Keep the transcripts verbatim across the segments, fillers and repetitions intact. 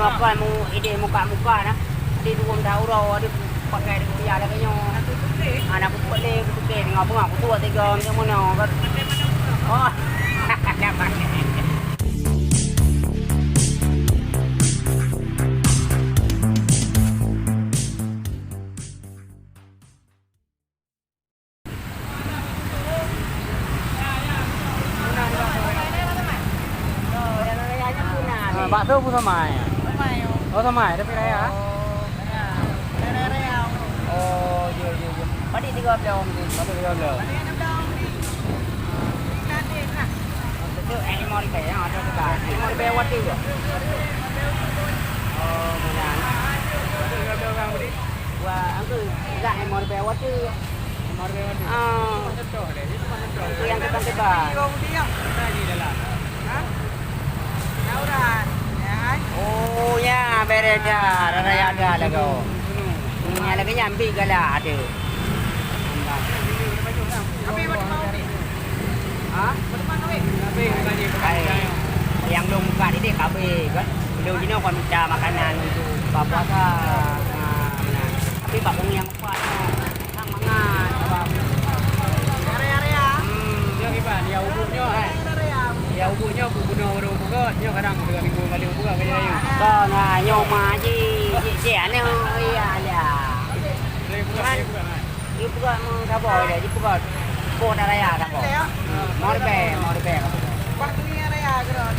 Apa mu ideh muka-muka nah. Di duwom dah uroe ada pakai di kuliah lagèe nyoe. Anak pupuk lé, pupuk lé, tengok bunga, pupuk tiga macam mana kan. Oh. Dapat. Ah, bakso pun sama ya? Oh, sama ya, tapi raya. Oh, iya, iya, iya. Padi tiga belas. Padi tiga belas. Itu, eh, lima ribu ya, ada juga. Lima ribu waktu ya? Oh, bulan. Wah, aku enggak lima ribu waktu. Lima ribu waktu. Ah. Itu yang tukang tebak. Oh, ya, beres dah. Raya ada lagu. Hmm, ya, lagi nyambi galak ada. Ha? Hai, nyang lôn buka didik kabeh kan. Lôn jinoe kon mita makanan untuk buka puasa. Ha, meunan. Tapi bak ureueng nyang upah nyoe, hang mangat, sabab. Hmm. Nyoe kiban, ya ubeut nyoe, hai. Ya ubeut nyoe, gubunur ureueng peugöt, nyoe kadang tiga minggu kali peugöt, kali raya. Kon, ha, nyoe ma ji, ji, ji, aneuëk, iya, iya. Dari peugöt, dari peugöt, hai. Jipeugah meusaboh ilèe, jipeugah boh dah raya saboh. Hmm, mau ribèe, mau ribèe ka boh. Bah dunia raya keudroe.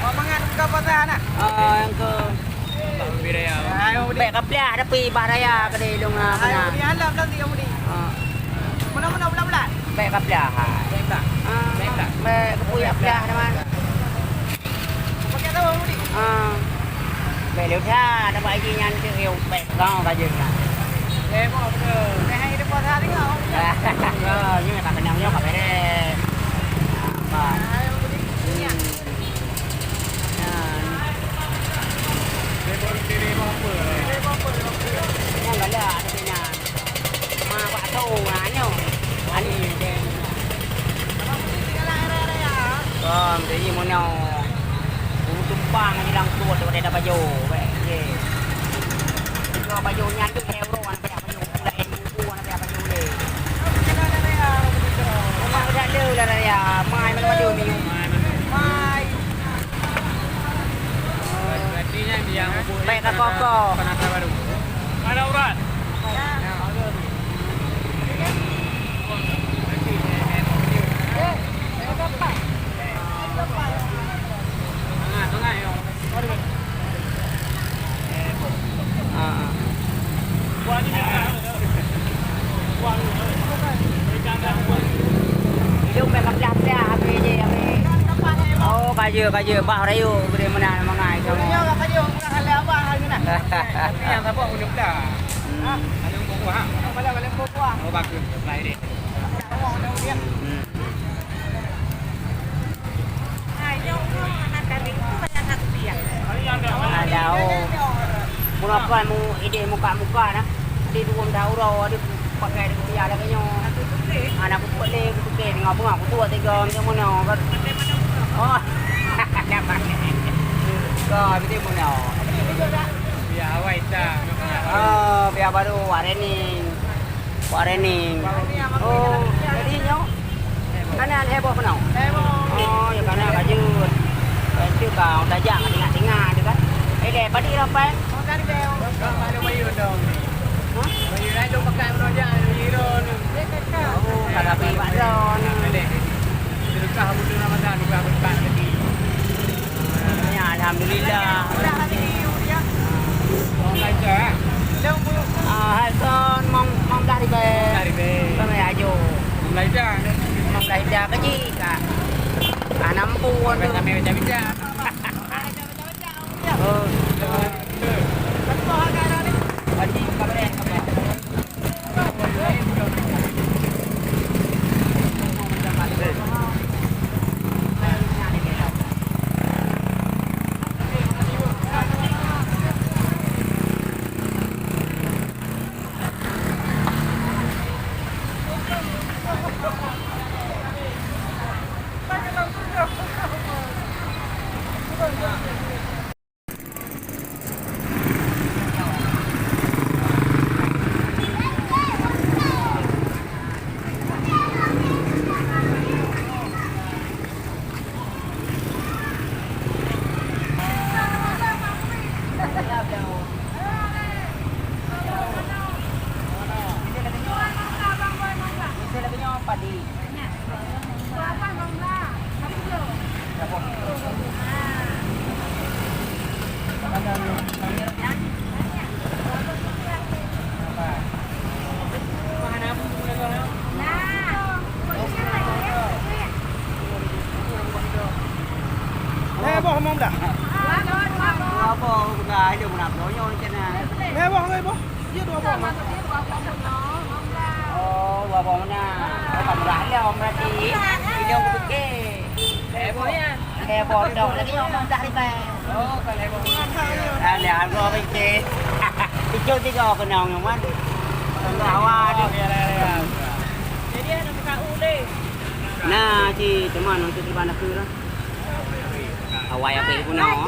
Mau mangat buka puasa nah. Ah, nyang keu bèk ka plah tapi bak raya keudéh lôn, ah, meunan. Ayo, di alam nanti kamu di. Ah. Mana-mana bulan-bulan. Bèk ka plah, ha. Bèk ka. Ah, bèk ka puyah plah teman. Ah. Bèk lé that, dapat izin nyan tu, eh, bèk kau ka jeuet nyan. Eh, mau betul. Dah hai depan hari kau. Ah, nyoe ka keunong nyoe ka beres. Apa? Nyan. Nyan galak ada nyan. Ma bak tho, ha, nyoe. Ani. Kon, jadi meunoe. Ureueng tumpang di lam klot daripada pajoh, bèk, ye. Kalau pajoh nyan tu, lhèe uroe, aneuk piak pajoh, pula ilmu tu, aneuk piak pajoh lé. Rumah udah ada lah raya, mai mana-mana ni. Mai. Bèk ka kokoh. Ada urat. Ah, ah. Hidung bèk kaplah-plah, habéh jih, habéh. Oh, ka jeuet, ka jeuet. Bah rayeuk, geudeh meunan mangat. Tapi nyang saboh ureueng blah. Hmm. Oh, bagus. Supply deh. Hmm. Ada, oh. Mula kan mu ideh muka-muka nah. Di duwom dah uroe, ada pakai di kuliah lagèe nyoe. Anak pupuk lé, pupuk lé, tengok bunga, pupuk tiga macam mana kan. Oh. Dapat. Kau, betul mana? Ya, awai tak. Oh, biar baru warning. Warning. Oh, jadi nyoe. Kana lhèe boh peunoh? Lhèe boh. Oh, ya kana ka jeuet. Itu ka tajak ka tingak-tingak tu kan. Eh, deh, padi rapai. Hah? Oh, ka tapi bak drone. Sedekah bulan Ramadan, bukan berkat lagi. Ya, alhamdulillah. Ah, hai kon mong, mong blah ribèe. Mong blah ribèe. Kami ajo. Mong blah ribèe. Mong blah ribèe apa ji, Kak? Ah, nampu tu. Sampai baca-baca. Oh. Padi, kabarnya, kabarnya. Lhèe boh mong dah. Dua boh, udah, ayo, nak bloyo macam mana? Lhèe boh, lhèe boh. Iya, dua boh. Oh, dua boh mana? Oh, tak murah dia, berarti. Ini aku fikir. Lhèe boh, ya? Lhèe boh, dong. Lagi orang dah ribet. Oh, kalau lhèe boh. Ada, aku fikir. Itu tiga kenal, nyaman. Tengah awal. Oh, ya, ya, ya. Jadi, ada buka uleh. Nah, cik, teman, untuk di mana tu lah? Awai apa pun nak.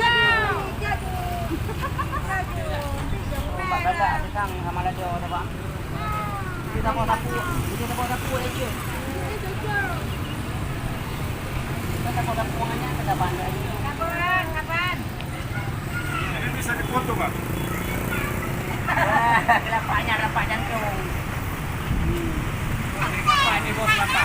Pak Kazak, pisang sama lada, tak apa? Kita tak bawa sapu, kita tak bawa sapu lagi. Kita tak bawa sapu, hanya kita bandar lagi. Kapan? Kapan? Ini bisa dipotong, Pak? Kelapanya, kelapa jantung. Apa ini, Bos, kelapa?